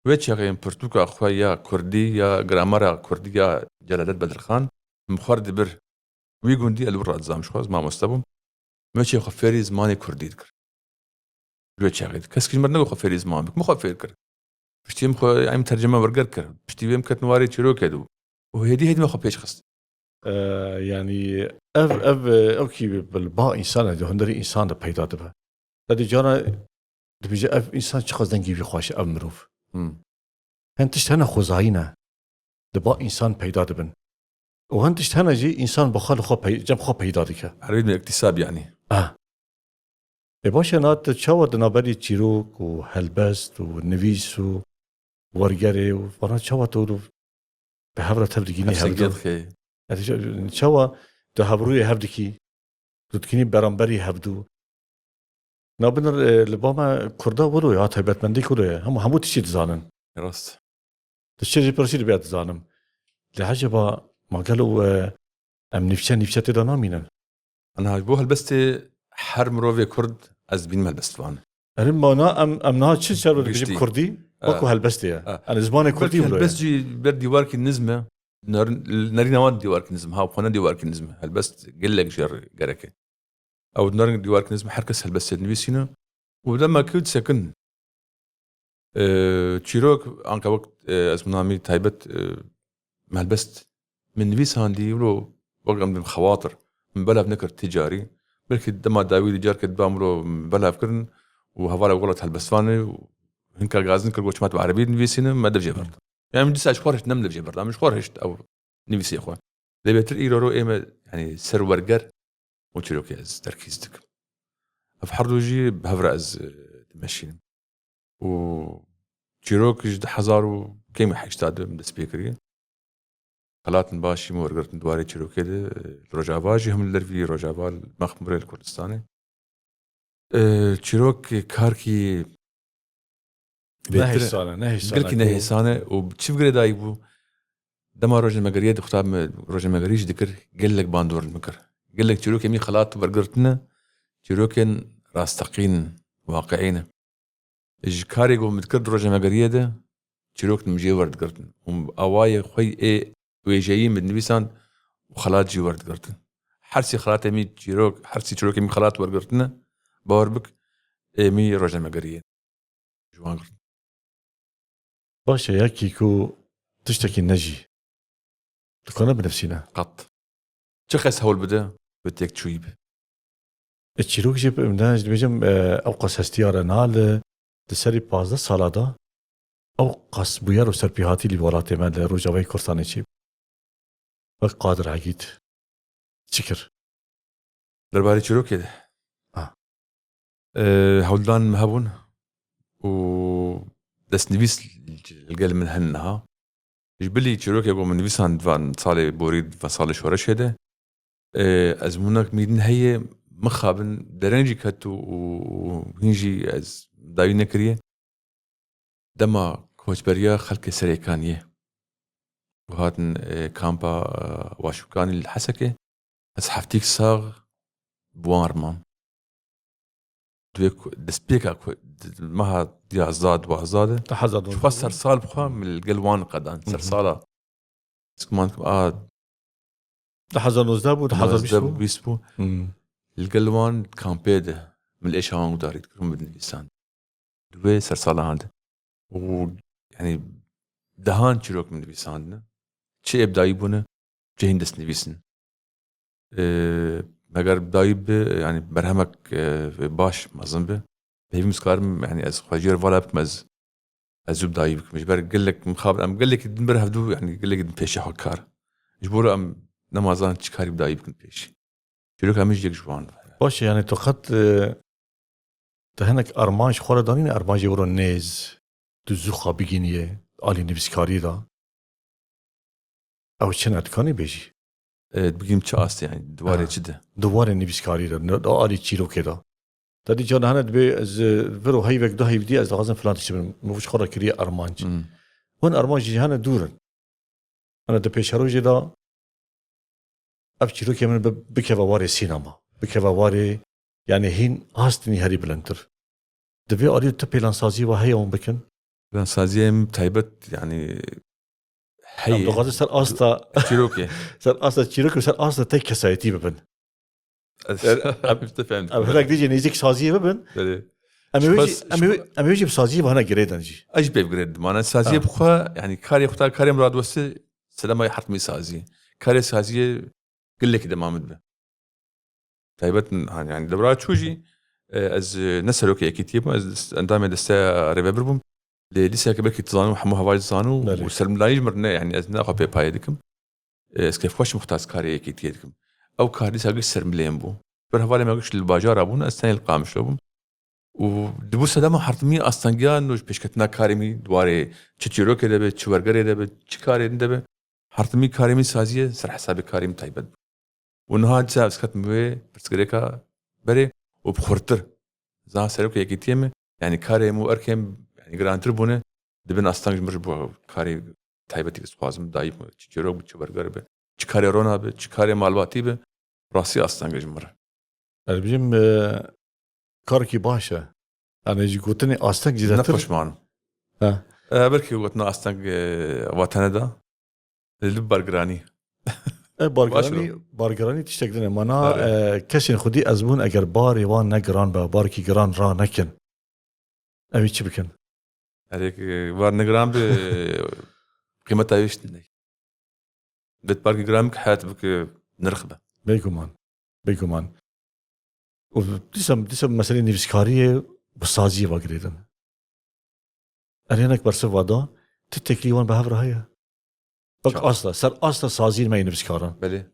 Wê çaxê min pirtûka xwe ya kurdî, ya gramera kurdî ya Celadet Bedirxan, min xwar dibir. Wî gundî ez li wir re dizam ji xwe, ez mamoste bûm. Min wê çaxê xwe fêrî zimanê kurdî dikir. Ji wê çaxê de. Kes ji me re negot xwe fêrî ziman bik. Min xwe fêr kir. Piştî min xwe, em tercime werger kir. Piştî wê min ketin warê çîrokê de û hêdî hêdî me xwe pêş xist. Ee, yani ev, ev, e, ew kî bi, bi ba însan e, di hundirê însan de peyda dibe. Te dî cara dibêje ev însan çiqas dengê wî xweş e, ev mirov. Hmm. Hin tişt hene xwezayî ne. Di ba însan peyda dibin. Û hin tişt hene jî însan bi xwe li xwe pey-, cem xwe peyda dike. Erebî dibin iktisab yani. Ah. Ê baş e, na tu çawa di naberî çîrok û helbest û nivîs û wergerê û vana çawa tu bi hev re tev digînî hevdu? Hevsengiyê dixê. Yani ça-, çawa tu hevrûyê hev dikî? Tu dikînî beramberî hevdu? Na binir, e, li ba me Kurda wilo ya, taybetmendî wilo ye. Hemû, hemû tiştî dizanin. Rast. Tu çi jî pirsî dibe dizanim. Lê eceba ma gelo, e, em nîvçe, nîvçe tê de namînin? Ana ji bo helbestê her mirovê Kurd ez dibînim helbestvan. Erê ma na em, em niha çi ser dibêjin Giştî. Kurdî? E. Wekî helbestê ye. E. Yani zimanê Kurdî Belkî wilo ye. Helbest jî ber dîwarkî nizm e. Ner-, nerîna wan dîwarkî nizm. Ha, xwe ne dîwarkî nizm. Helbest gelek jêr gerek e. Ew narin dîwarkî nizm, her kes helbestê dinivîsîne. Û dema ku disekin, e, çîrok, anka wek, e, ez min namî taybet, e, helbest min nivîsandî, wilo wek em dibin xewatir. Min belav nekir ti carî. Belkî dema dawî di carkê diba wilo min belav kirin û hevala welat helbestvanê û hinka gazin kir, got, "Çima tu bi erebî dinivîsîne?" Me dev jê bert. Yani min dîsa ji xwe re hişt, ne min dev jê bert, min ji xwe re hişt ew nivîsê xwe. Lê bêtir îro ro ê me, yani ser werger û çîrokê ez terkîz dikim. Ev herdu jî bi hev re ez, e, dimeşînim. Û çîrok ji du hezar û kêm û heşta de min dest pê kiriye. Xelatên baş jî min wergirtin di warê çîrokê de, e, li Rojava jî, hem li dervî Rojava, li Mexmûrê, li Kurdistanê. E, çîrok karkî bêtir e. Nehêsan e, nehêsan e. Gelkî nehêsan e û çi bi girêdayî bû? Dema rojnamegeriyê dixwita me rojnamegerî jî dikir, gelek bandor min kir. Gelek çîrokên min xelat wergirtine, çîrokên rasteqîn, waqiî ne. Ji karê ku min dikir di rojnamegeriyê de, çîrok min jê werdigirtin. Û awayê xwe ê wêjeyî min dinivîsand û xelat jî werdigirtin. Her sî xelatê min çîrok, her sî çîrokê min xelat wergirtine, bawer bik, ê min rojnamegeriyê ji wan girtin. Baş e, yekî ku tiştekî nejî, dikane binivîsîne? Qet. Çi qas hewl bide, bi têkçûyî be. E, çîrok jî bi, ne, ez dibêjim, e, ew qas hestiya re nale, di serî pazdeh sala de, ew qas bûyer û serpêhatî li welatê me li Rojavayê Kurdistanê çêbû. Wek Qadir Egîd çi kir? Derbarê çîrokê de. Ha. E, hewldan me hebûn û destnivîs li gel min hene niha. Ji bilî çîrokê ku min nivîsand van salê borî, van salê şoreşê de, e, ezmûnek mîdin heye, mixabin dereng jî ket û, û hîn jî ez dawî nekiriye. Dema koçberiya xelkê Serêkaniyê ku hatin, e, kampa, e, Waşûkanî li Hesekê, ez heftîk sax bi wan re mam. Divê ku destpêka ku di meha yazdeh duwazdeh de. Di hezar duwazdeh. Ji xwe sersal bixwe min li gel wan qedan. Hı hı. Sersala. Ez guman dikim, a, di hezar nozdeh bû, di hezar bîst bû. Nozdeh bû, bîst bû. Hmm. Li gel wan kampê de min êşa wan gudarî dikirin, min dinivîsand. Di wê sersalan de. Û, yanî, dehan çîrok min nivîsandine. Çi ê bi dayî bûne, çi hîn destnivîs in. Ee, meger bi dayî bi, yanî, berhemek, e, baş mezin bi, peyvî min dikarim, yanî, ez xwe jê re vala bikim, ez, ez zû bi dayî bikim. Ji ber gelek mixabin, em gelekî din ber hevdû, yanî, gelekî din pêşiya xwe kar. Ji bo re em nema zanin çi karî bi dayî bikin pêşî. Çîroka min jî yek ji wan. Baş e, yanî tu qet, e, tu hinek armanc xwe re danîne, armancê wiro nêz, tu zû xwe bigîniyê alî nivîskariyê de? Ew çi ne, dikanî bêjî? E, bigînim çi astê, yanî di warê çi de? Di warê nivîskariyê de, ne, di alî çîrokê de. Te dî carna hene dibê ez, e, vir û heyvek du heyv dî ez dixwazim filan tişt bim. Min xwe re kiriye armanc. Hmm. Hûn armanc jî hene dûr in. Hene di pêşerojê de ev çîrokê min bi-, bikeve warê sînema. Bikeve warê, yanî hîn astînî herî bilindtir. Di vê alî tu plansaziyê we heye hûn bikin? Plansaziyê min taybet, yanî, heye. Em dixwazin ser asta çîrokê. Ser asta çîrokê û ser asta te kesayetî bibin. Ez, em, em, te fehmî. Em hinek dî jî nêzîk saziyê bibin. Belê. Em ê wê jî, em ê wê, em ê wê jî bi saziyê ve hinek girêdin jî. Ez jî pê girêdim. Mana saziyê bi xwe, yanî karê xwe ta karê min radwestî, sedema hertimî saziyê. Karê saziyê gelekî dema min dibe. Taybet, hani, yani, dewra çû jî, e, ez, e, ne serokê yekîtiyê bûm, ez endamê desteya rêvebir bûm. Lê lîseke belkî tu zanî, hemû hevalî zanî û, belê, û sermilayî ji min ne, yani, ez ne xwe pê payê dikim. E, ez kêfxweş im, xwe ta ez karê yekîtiyê dikim. Ew kar dîsa giş sermileyên bû. Ber hevalê me giş li bajara bûn, ez tenê li Qamişlo bûm. Û dibû sedema hertimî astengiya nû ji pêşketina karê min di warê çi çîrokê de be, çi wergerê de be, çi karê din de be, hertimî karê min saziyê ser hesabê karê min taybet bû. Û niha dîsa ez ketim wê pirsgirêka berê û bi xurtir. Zana serokê yekîtiyê min, yanî karê min û erkê min, yanî girantir bûne, dibin asteng ji min re ji bo karê taybetî ez dixwazim dayî bim, çi çîrok bi, çi werger be, çi karê rona be, çi karê malbatî be, rastî asteng e ji min re. Ez dibêjim, e, karekî baş e. Yanî ji gotinê asteng zêdetir. Ne poşman. Ha. E, belkî gotina asteng, e, vatene da. Li bargiranî. E, bargiranî, baş e. Bargiranî tiştek din e. Mana, are, e, kesên xwedî ez bûn eger barê wan ne giran be, barekî giran ra nekin. Em ê çi bikin? Erê, e, bar ne giran be, qîmeta wê ştin. Vê barkî giran bike, heyat bike nirx be. Bêguman. Bêguman. Û dîsa, dîsa meselê nivîskariyê bi saziyê ve girêdin. Erê hinek bersiv va da, ti têkilî wan bi hev re heye? Wek asta, ser asta saziyên me yê nivîskaran. Belê.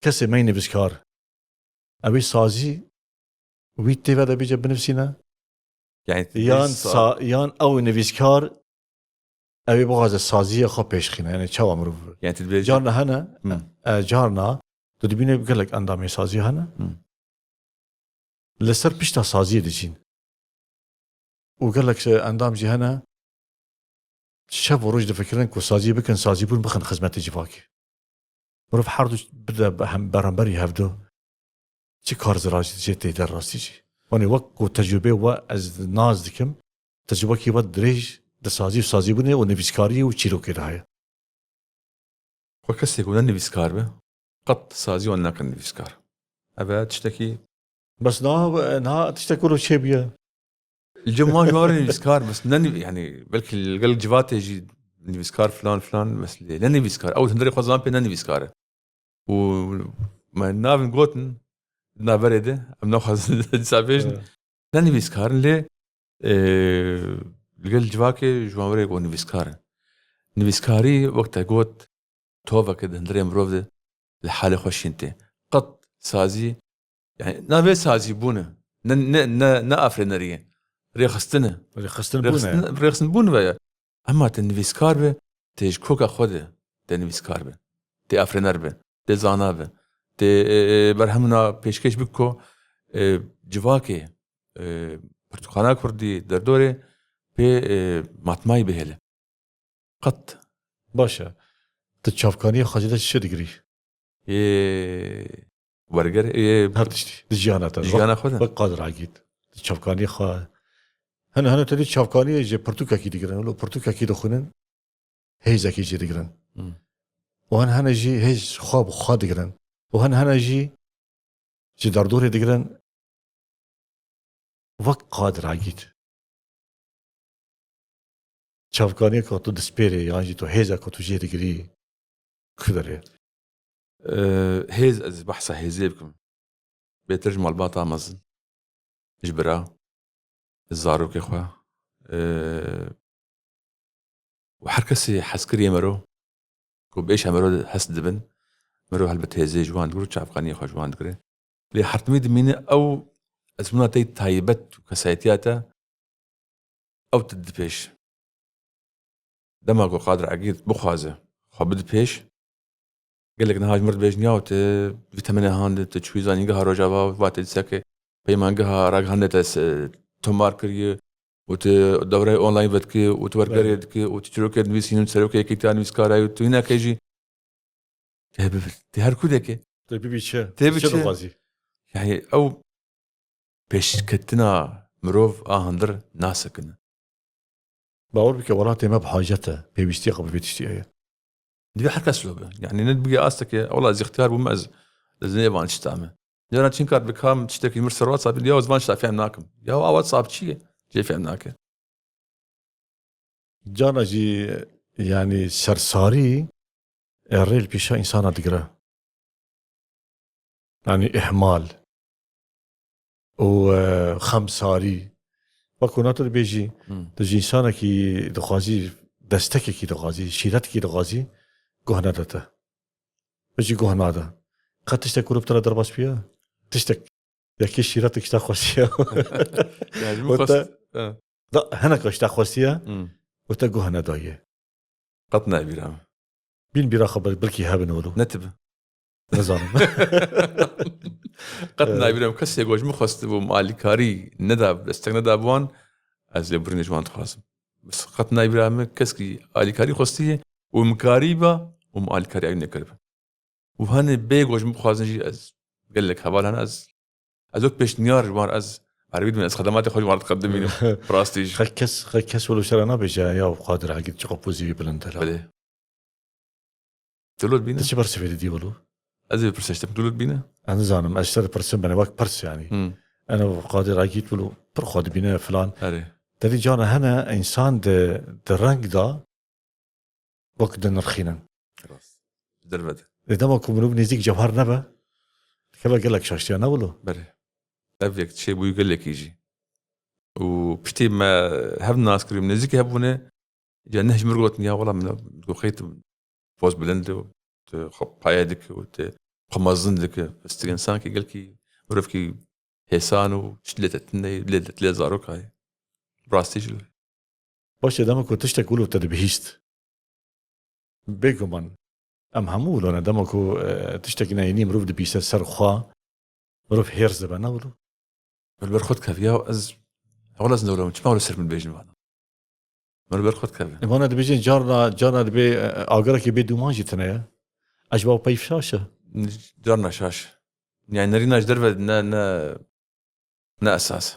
Kesê me yê nivîskar, ew ê sazî wî tê ve de bêje binivîsîne? Yani, yan sa-, yan ew nivîskar, ew ê bixwaze saziyê xwe pêşxîne. Yani, çawa mirov? Yani, tu dibêjî carna hene, hmm, e, carna, tu dibînî gelek endamê saziyê hene. Hmm. Li ser pişta saziyê dijîn. Û gelek endam jî hene, şev û roj difikirin ku saziyê bikin, sazîbûn bixin xizmetê civakê. Mirov her du bide be-, hem beramberî hevdu. Çi kar zirav jê tê de rastî jî. Wanê wek ku tecrûbê we ez nas dikim, tecrûbekî we dirêj di sazî û sazîbûnê û nivîskariyê û çîrokê de heye. Xwe kesê ku ne nivîskar be, qet sazî wan nakin nivîskar. Ev e tiştekî. Bes niha, niha tiştek wilo çêbûye. Li cem wan ji wan re nivîskar, bes ne nivî-, yani, belkî li gel civatê jî nivîskar filan filan, bes lê ne nivîskar. Ew hundirê xwe zan pê ne nivîskar e. Û me navin gotin, di naverê de, em naxwazin dîsa bêjin. Evet. Ne nivîskar in, lê, e, li gel civakê ji wan re got nivîskar in. Nivîskarî wek te got, toveke di hundirê mirov de li halê xwe şîn tê. Qet sazî, yani navê sazî bûne. Ne, ne, ne, ne afrêneriyê. Rêxistin e. Rêxistin bûne. Rêxistin, rêxistin bûn ve ye. Ema te nivîskar be, tê ji koka xwe de, tê nivîskar be. Tê afrêner be. Tê zana be. Tê, e, e, berhemna pêşkêş bike ku, e, civakê, e, pirtûkxana kurdî derdorê pê, e, matmayî bihêle. Qet. Baş e. Tu çavkaniyê xwe ji de çi digirî? Ê, Werger ê Her tiştî. Di jiyana te. Di jiyana xwe de. Wek Qadir Egîd. Di çavkaniyê xwe. Hene hene te dî çavkaniyê ji pirtûkekî digirin. Wilo pirtûkekî dixwînin. Hêzekî jê digirin. Hmm. Û hene hene jî hêz xwe bi xwe digirin. Û hene hene jî ji derdorê digirin. Wek Qadir Egîd. Çavkaniyê ku tu dispêrê yan jî tu hêza ku tu jê digirî ku derê? Ee, hêz, ez behsa hêzê bikim. Bêtir ji malbata mezin, ji bira, ji zarokê xwe, ee, û her kesê hezkiriyê mero, ku bi êşa mero hez dibin, mero helbet hêzê ji wan digir û çavkaniyê xwe ji wan digire. Lê hertimî dimîne ew ezmûna te yê taybet û kesayetiya te, ew tu didî pêş. Dema ku Qadir Egîd bixwaze xwe bidî pêş, gelek niha ji mir dibêjin, ya tu vî temenê han de, tu çûyî zanîngeha Rojava, va te dîseke peymangeha ragihandê te se-, tomar kiriye û tu dewreyê online vedikî û tu wergerê Belê. dikî û tu çîrokê dinivîsînî û serokê yekîtiya nivîskara yî û tu hinekê jî tê bi-, tê her kudekê. Tê bibî çi? Tê bi Çi çi? dixwazî? Yani ew pêşketina mirov a hundir nasekine. Bawer bike, welatê me bi hacet e, pêwîstiya xwe bi vê tiştî heye. Divê her kes wilo be. Yani ne bigê astekê, wela ez ixtiyar bûm, ez, ez nê van tişta me. Caran çin kat bikam tiştekî mir ser WhatsApp, ya ez van tişta fêm nakim. Ya a WhatsApp çi ye? Cê fêm nake. Cana jî, yani sersarî, e, rê li pêşa însana digire. Yani ihmal û, e, xemsarî. Wek ku nate dibêjî, Hmm. tu ji însanekî dixwazî, destekekî dixwazî, şîretekî dixwazî, guh nede te. Min jî guh nade. Qet tiştek wilo bi te re derbas bûye? Tiştek, yekê şîretek ji te xwestiye. Ya, ji min Wate xwest-, ha. Da, hinek ji te xwestiye Hmm. û te guh nedaye. Qet nayê bîra min. Bîn bîra xwe bil-, bilkî hebin wilo. Ne tu bi. Nizanim. Qet Ee. nayê bîra min. Kesê ku ji min xwestibû, min alîkarî neda, destek neda bi wan, ez lêborînê ji wan dixwazim. Bes qet nayê bîra min, keskî alîkarî xwestiye û min karîba û min alîkarî ew nekiribe. Û hene bê ku ji min bixwazin jî ez gelek heval hene, ez, ez wek pêşniyar ji wan, ez erebî dibînim, ez xedematê xwe ji wan diqedimînim. Rastî jî. Xelk kes, xelk kes wilo şera nabêje, ya Qadir Egîd çiqa pozîvî bilind e. Belê. Tu lo dibîne? Tu çi bersivê didî wilo? Ez ê bipirse ji te, tu lo dibîne? Ez nizanim, ez ji te dipirsim, bene wek pirs yani. Hmm. Ene Qadir Egîd wilo pir xwe dibîne filan. Erê. Te dî cana hene însan di, di reng da wek dinirxînin. Rast. Ji derve de. Lê dema ku mirov nêzîk cewher nebe, dikeve gelek şaştiya ne wilo? Belê. Ev yek çêbûyî gelekî jî. Û piştî me hev nas kirî, nêzîkî hebûne, ca neh ji mir gotin, ya wela min goxê tu poz bilind û tu xwe paye dike û tu xwe mezin dike. Pistir însankî gelkî mirovkî hêsan û lê te tune, lê te, lê zarok heye. Rastî jî. Baş e, dema ku tiştek wilo te dibihîst. Bêguman. Em hemû wilo ne. Dema ku, e, tiştekî neyînî mirov dibîse ser xwe, mirov hêrs dibe, ne wilo? Min li ber xwe dikeve, ya ez, hewla ez ne wilo, çima wilo ser min dibêjin vana? Min li ber xwe dikeve. E, vana dibêjin carna, carna dibê, e, agarekî bê dûman jî tune ye. Ecba peyv şaş e? Carna şaş. Yani nerîna ji derve ne, ne, ne esas e.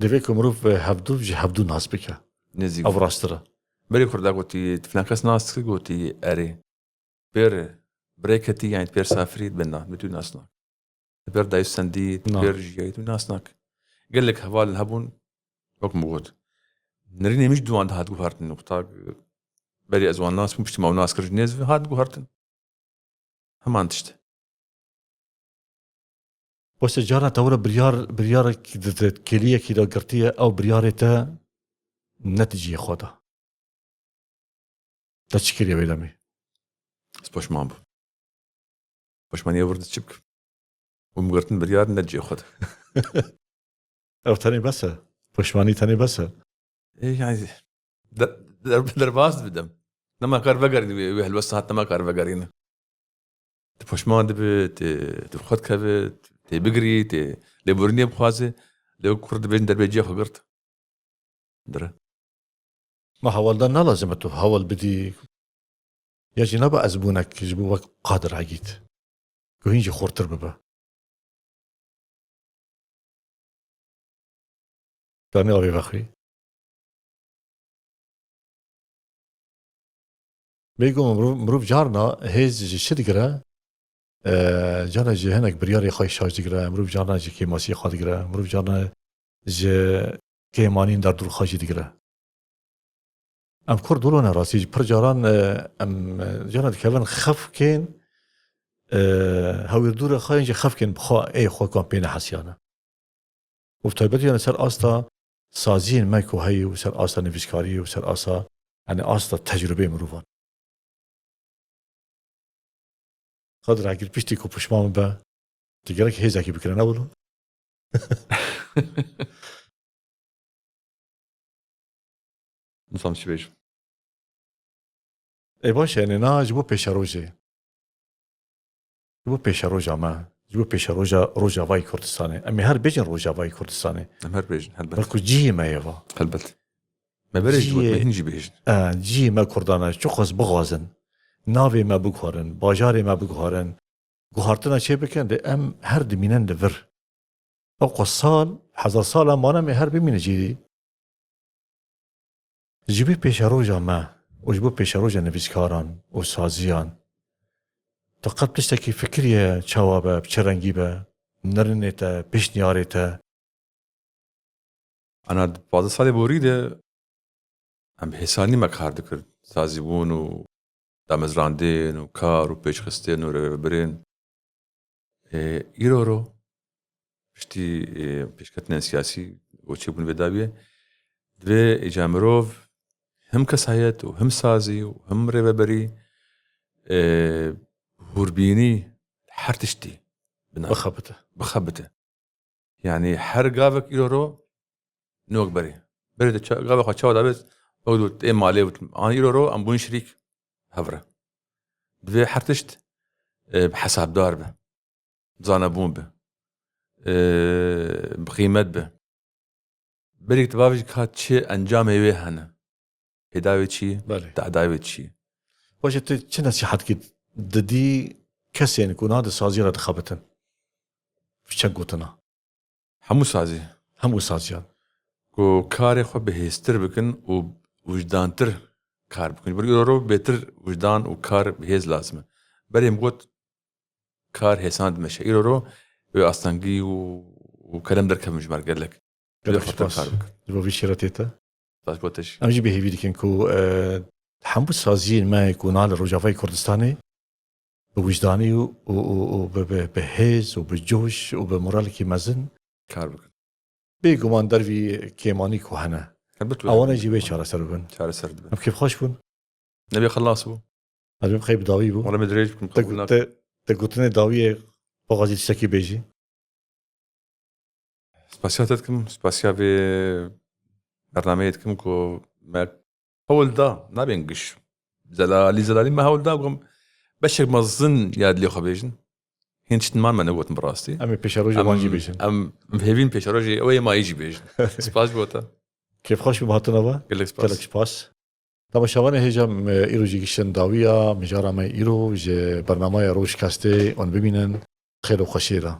Divê ku mirov hevdû ji hevdû nas bike. Nêzîk. Ev rasttir e. Berê Kurda gotî, tu filan kes nas dikî, gotî erê. Pêr birê ketî, yani pêr safirî, ben na, tu nas nak. Pêr dayî sendî, Na. pêr jiyayî, tu nas nak. Gelek heval hebûn, wek min got. Nerînê min ji duwan de hat guhartin, wexta berî ez wan nas bûm, piştî me wan nas kir ji nêz ve, hat guhartin. Heman tişt e. Wese cara te were biryar, biryarek di, di kêliyekî de girtiye, ew biryarê te ne di cihê xwe de. Te çi kiriye wê demê? Ez poşman bûm. Poşmaniyê wir di çi bikim? Û min girtin biryar ne cihê xwe de. Ev tenê bes e. Poşmanî tenê bes e. Ê, yani, der-, der-, derbas dibidim. Nema kar vegerîne wê, wê helwesta hat nema kar vegerîne. Tu poşman dibe, tu, tu xwe dikeve, tê bigirî, tê lêborînê bixwaze, lê wek kur dibêjin derbê cihê xwe girt. Dire. Ma hewaldan nalazim e tu hewal bidî. Ya jî nabe ez bûnek ji bo wek Qadir Egîd. ku hîn jî xurtir bibe. Kanî avê vexwî. Bêguman mirov, mirov carna hêz ji çi digire? E, carna ji hinek biryarê xwe şaş digire, mirov carna ji kêmasiyê xwe digire, mirov carna ji kêmanîn derdor xwe jî digire. Em Kurd wilo ne rastî, ji pir caran, e, em, e, carna dikevin xefkên, e, hewîrdûrê xwe yên jî xefkên bi xwe ê xwe ku em pê nehesiyane. Û bi taybetî yani ser asta saziyên me ku heye û ser asta nivîskariyê û ser asta, yani asta tecrubeyê mirovan. Xedir, eger piştî ku pişman be, tu gerek hêzekî bikire, ne wilo? Nizam çi bêjim. Ê baş e, yani na ji bo pêşerojê. Ji bo pêşeroja me, ji bo pêşeroja Rojavayê Kurdistanê. Em ê her bêjin Rojavayê Kurdistanê. Em her bêjin, helbet. Belku cihê me ye va. Helbet. Me berê jî got, me Cihê, hîn jî bêjin. E, cihê me Kurdan e, çiqas bixwazin, navê me biguherin, bajarê me biguherin, guhartina çê bikin, de em her dimînin li vir. Ew qas sal, hezar sal em mane, em ê her bimîne cihê. Ji bo pêşeroja me û ji bo pêşeroja nivîskaran û saziyan, te qet tiştekî fikiriye çawa be, bi çi rengî be, nirinê te, pêşniyarê te? Ana di pazdeh salê borî de em bi hêsanî me kar dikir. Sazîbûn û damezrandên û kar û pêşxistên û rêvebirên. Ê, îro ro piştî, ê, pêşketinên siyasî û çêbûn vê dawiyê, divê îca mirov him kesayet û him sazî û him rêveberî, ê, hûrbînî her tiştî bina. Bixebite. Bixebite. Yani her gavek îro ro nok berê. Berê de ça-, gavek xwe çawa dabêt, wek dû ê malê û an îro ro em bûn şirîk hevre. Divê her tişt, e, bi hesabdar be. Zanebûn be. E, bi qîmet be. Berî tu bavêjî ka çi encamê wê hene. Hêdayê wê çi ye? Belê. Tadayê wê çi ye? Baş e, tu çi nesîhetkî didî kesên ku niha di saziyê re dixebitin? Çend gotina? Hemû sazî. Hemû saziyan. Ku karê xwe bihêztir bikin û wijdantir kar bikin. Ji ber îro ro bêtir wijdan û kar bi hêz lazim e. Berê em got kar hêsan dimeşe. Îro ro wê astengî û, û kerem derkevin ji me re gelek. Gelek spas. Divê xwe kar bikin. Ji bo vî şîretê te. Spas bo te jî. Em jî bi hêvî dikin ku, e, hemû saziyên me ku niha li Rojavayê Kurdistanê bi wijdanî û, û, û, û bi, bi, bi hêz û bi coş û bi moralekî mezin kar bikin. Bêguman dervî kêmanî ku hene, helbet wê ewana jî wê çareser bibin. Çareser dibin. Em kêfxweş bûn. Nebê xelas bû. Ez bim xeyb dawî bû. Wala me dirêj bikim, te, qebûl nakim. Te, te gotinê dawiyê bixwazî tiştekî bêjî. Spasiya te dikim, spasiya vê bernameyê dikim ku me hewl da, nabên giş. Zelalî, zelalî me hewl da, got, beşek mezin ya dilê xwe bêjin. Hîn tişt man me negotin bi rastî. Em ê pêşerojê wan jî bêjin. Em hêvîn pêşerojê ew ê mayî jî bêjin. Spas ji bo te. Kêfxweş bûm hatina ve. Gelek spas. Gelek spas. Temaşevanê hêja me îro jî giştin dawiya mijara me îro ji bernameya Rojkastê wan bimînin xêr û xweşiyê de.